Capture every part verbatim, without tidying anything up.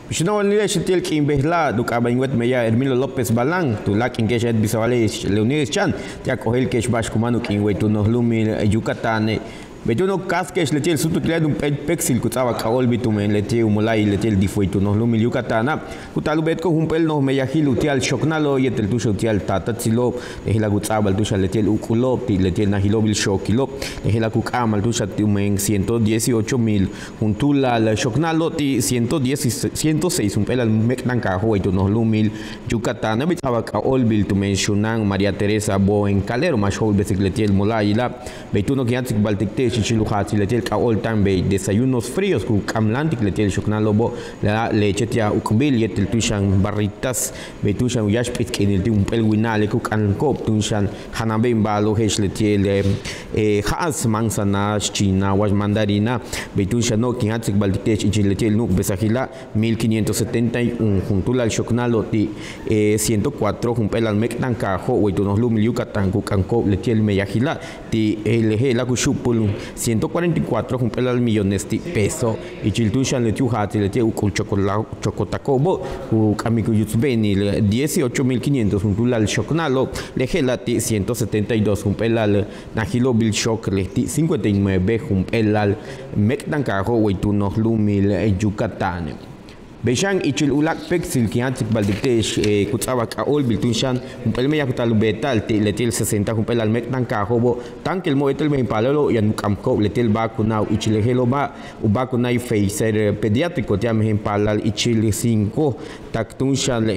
Bix u nojolnile'ex leti'e' k'iin bejela', tu k'aaba' in wéet meyaj Hermilo López Balán, tu láak'inke'ex a yéet bisa'ale'ex Leonides Chan ti' a k'ojéeltke'ex ba'ax ku máan u k'iin wey tu noj lu'umil Yucatáne'. Bey túuno' ku káajske'ex leti'e' le súutukile' jump'éel péeksil ku ts'a'abal k'ajóolbil tumen leti'e' u mola'ayil leti'e' le D I F wey tu noj lu'umil Yucatána'. Ku taal u beetiko'ob jump'éel noj meyajil uti'al xoknáalo' yéetel túun xan uti'al taatatsilo', le je'ela' ku ts'a'abal túun xan leti'e' le uuk'ulo' ti' leti'e' le najilóobil xookilo', le je'ela' ku k'a'amal túun xan tumen ciento dieciocho mil juntúulal xoknáalo' ti' ciento diez, ciento seis jump'éelal méek'tankaajo' wey tu noj lu'umil Yucatána'. Bey ts'a'abal k'ajóolbil tumen xunáan María Teresa Boen Calero, máax jo'olbesik leti'e' le mola'ayila'. Bey túuno' kin jach tsikbaltik te'ex ichil u jaatsil leti'e' le k'ajóolta'an bey desayunos fríos ku k'amlantik leti'e' le xoknáalo'obo', le leche ti' a uuk'bil yéetel túun xan barritas. Bey túun xan u yáax p'íit k'iinil ti' jump'éel winale' ku k'anko'ob túun xan jananbe'en ba'alo' je'ex leti'e' le ja'as, manzana, xchiina wa mandarina. Bey túun xano' kin jach tsikbaltik te'ex ichil leti'e' le nu'ukbesajila' mil quinientos setenta y un juntúulal xoknáalo' ti' ciento cuatro jump'éelal méek'tankaajo' wey tu noj lu'umil Yucatán ku k'anko'ob leti'e' le meyajila' ti' le je'ela' ku xu'upul ciento cuarenta y cuatro jump'éelal millones ti' peso. Ichil túun xan leti' u jaatsil leti'e' uuk'ul chokotako'obo' ku k'amik u yutsbe'enil dieciocho mil quinientos juntúulal xoknáalo', le je'ela' ti' ciento setenta y dos jump'éelal najilóobil xook leti' cincuenta y nueve jump'éelal méek'tankaajo' wey tu noj lu'umil Yucatáne'. Bey xan ichil u láak' péektsil kin jach tsikbaltik te'ex ku ts'a'abal k'ajóolbil túun xan jump'éel meyaj ku taal u beeta'al ti' leti'e' le sesenta jump'éelal méek'tankaajo'obo', táankelmo' yéetel mejen paalalo' yaan u k'amko'ob leti'e' le vacunao' ichil le je'elo'oba' u vacunail Pfizer pediátrico ti' a mejen paalal ichil cinco, tak túun xan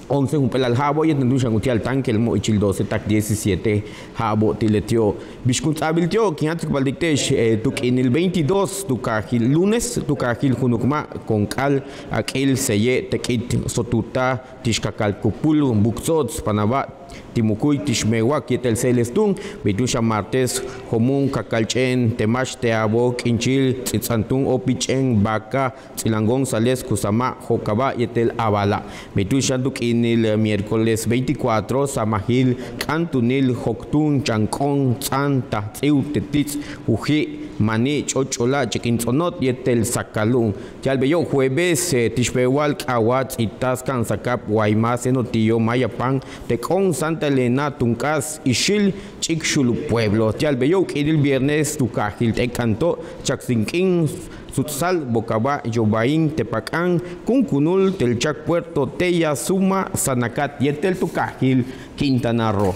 once jump'éelal ja'abo' yéetel túun xan uti'al táankelmo' ichil doce tak diecisiete ja'abo' ti' leti'o'. Bix kun ts'a'abil ti'o' kin jach tsikbaltik te'ex tu k'iinil veintidós tu kaajil lunes tu kaajil junukma' Konk'al, Ak'il, Seye', Tek'it, Sotuta, tix Kakalkupul, Bukts'o'ots, Panaba', Timukuy, tix Mewak yéetel Celes túun. Bey túun xan martes jo'múul Kakalch'éen, Temax, Teabo', K'inchil, Ts'its'antún, Opich'éen, Vaca, Ts'ilan González, Kusama', Jokaba' yéetel Avala'. Bey túun xan tu k'iinil miércoles veinticuatro Samajil, K'antunil, Joktún, Chank'óon, Ts'an, Tajts'íiw, Tetits', Juji', Mani', Ch'och'ola', Chik'in Ts'onot yéetel Sakalu'um. Ti'al beyo' jueves tix bewal K'awats, Itas, Ka'ansakab, Guaymas, Cenotillo, Mayapán, Tek'óon, Santa Elena, Tunk'as, Ixil, Ch'ikxul u pueblo. Ti'al beyo' u k'iinil viernes tu kaajil T'ek'anto', Chaksink'in, Sutsal, Bocabá, Yobaín, Tepak'an, Kunkunul, Telchac, Puerto Teyas, Suma, Sanacat yéetel tu kaajil Quintana Roo.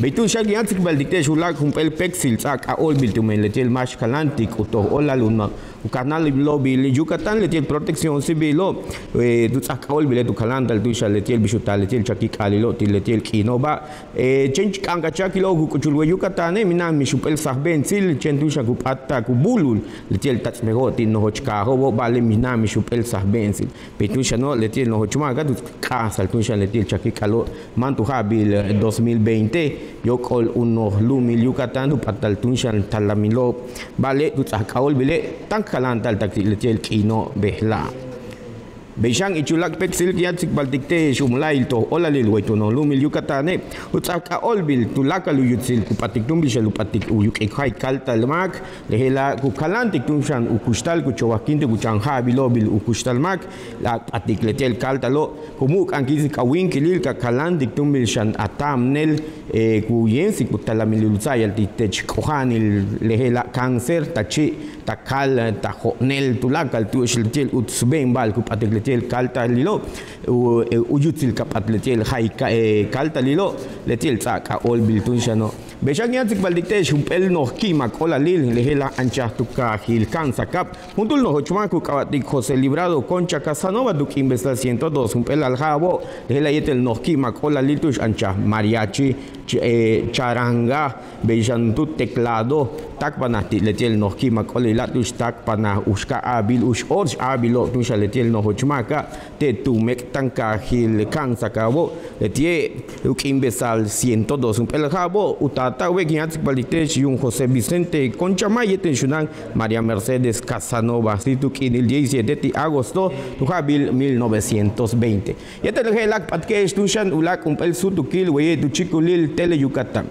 Bey túun xan kin jach tsikbaltik te'ex u láak' jump'éel péektsil ts'a'ab k'ajóolbil tumen leti'e' le máax kaláantik u toj óolal u kajnáalilo'obil Yucatán leti'e' le Protección Civilo', tu ts'áaj k'ajóolbile' tu kaláanta'al túun xan leti'e' bix u taal leti'e' le chakik'alilo' ti' leti'e' le k'iino'oba'. Chéen k'a'ank'aj chakilo'ob ku k'uchul wey Yucatáne' mina'an mix jump'éel sajbe'entsil chéen túun xan ku p'áatak u búulul leti'e' le tats'bejo' ti' nojoch kaajo'obo', ba'ale' mina'an mix jump'éel sajbe'entsil. Bey túun xano' leti'e' le nojoch máaka' tu k'a'ajsa'al túun xan leti'e' le chakik'alo' máan tu ja'abil dos mil veinte yóok'ol u noj lu'umil Yucatán tu p'áatal túun xan talamilo'ob, ba'ale' tu ts'áaj k'ajóolbile' táan k kaláanta'al tak ti' leti'e' le k'iino' bejela'. Bey xan ich u láak' péektsil kin jach tsikbaltik te'ex u mola'ayil toj óolalil wey tu noj lu'umil Yucatáne', u ts'áaj k'ajóolbil tuláakal u yutsil ku p'atik túun bix u p'atik u yuq'ik jayk káltal máak, le je'ela' ku kaláantik túun xan u kuxtal ku chowajkintik u chan ja'abilo'obil u kuxtal máak, a p'atik leti'e' le káltalo' ku mu'uk'a'ankisik a wíinkilil ka kaláantik túun bix xan a táamnel ku yéemsik u talamilil u tsa'ayal ti' teech k'oja'anil le je'ela' cáncer, ta chi', ta kaal, ta jo'onel, tuláakal tu'ux leti'e' le utsbe'en ba'al ku p'atik leti'e' le káltalilo', u yutsil ka p'at leti'e' le jayk káltalilo', leti'e' le ts'áaj k'ajóolbil túun xano'. Bey xan kin jach tsikbaltik te'ex jump'éel noj ki'imak óolalil le je'ela' anchaj tu kaajil Ka'ansakab, juntúul nojoch máak ku k'aaba'tik José Librado Concha Casanova tu k'iimbesa'al ciento dos jump'éelal ja'abo', le je'ela' yéetel noj ki'imak óolalil tu'ux anchaj mariachi, charanga, bey xan tu teclado, táakpanaj ti' leti'e' le noj ki'imak óolalila' tu'ux táakpanaj u xka'aj a'abil u xóorax a'abilo'ob túun xan leti'e' le nojoch máaka' te' tu méek'tankaajil Ka'ansakabo', leti'e' u k'iimbesa'al ciento dos jump'éel ja'abo'. U taata'al beya' kin jach tsikbaltik te'ex yuum José Vicente Concha Ma' yéetel xunáan María Mercedes Casanova, si tu k'iinil diecisiete ti' agosto tu ja'abil mil novecientos veinte. Yéetel je'ela' k p'atke'ex túun xan u láak' jump'éel súutukil weye' tu chíikulil Tele Yucatán.